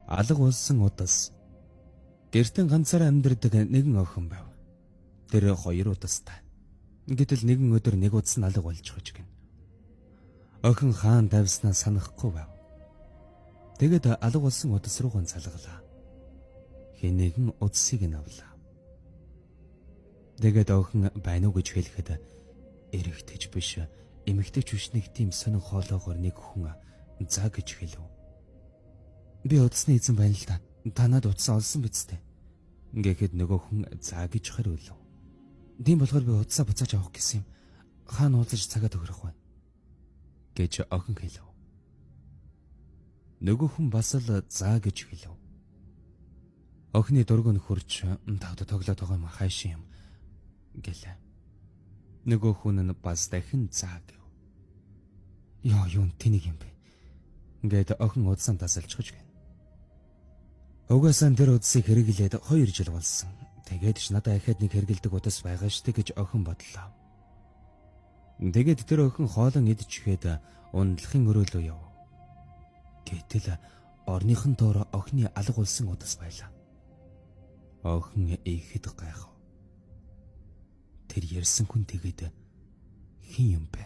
Алга болсон удас. Гэртэн ганцаараа амьдардаг нэгэн охин байв. Тэр хоёр удастай. Гэтэл нэгэн өдөр нэг удас нь алга болж гож гин. Охин хаан тавьснаа санахгүй байв. Тэгэд алга болсон удас руугаан залгалаа. Хэн нэгэн удсыг нь авлаа. Тэгээд охин байна уу гэж хэлэхэд эрэгтэйч биш, эмэгтэйч биш нэг тийм сонин хоолоогоор нэг хүн за гэж хэлв. Би удасны эзэн байна л да. Та над утсаа олсон биз дээ. Гэхэд нөгөө хүн за гэж хариулв. Тийм болохоор би утсаа буцааж авах гэсэн юм. Хаана уулзаж цагаа төгрөх вэ? Гэж охин хэлв. Нөгөө хүн бас л за гэж хэлв. Охины дург нь хурж тавд тоглоод байгаа юм хайшин юм гэлээ. Нөгөө хүн нь бас дахин за гэв. Йоо, юун тэнийг юм бэ? Ингээд охин удсан тасалчихж гин. Угаасаа тэр удсыг хэрэглээд 2 жил болсон. Тэгээд ч надад ахиад нэг хэрэгэлдэг удас байгаа штэ гэж охин бодлоо. Тэгээд тэр охин хоолон идчихээд ундлахын өрөөлөө яв. Гэтэл орныхон доор охины алга болсон удас байлаа. Охин ихэд гайхав. Тэр ярьсан хүн тэгээд хэн юм бэ?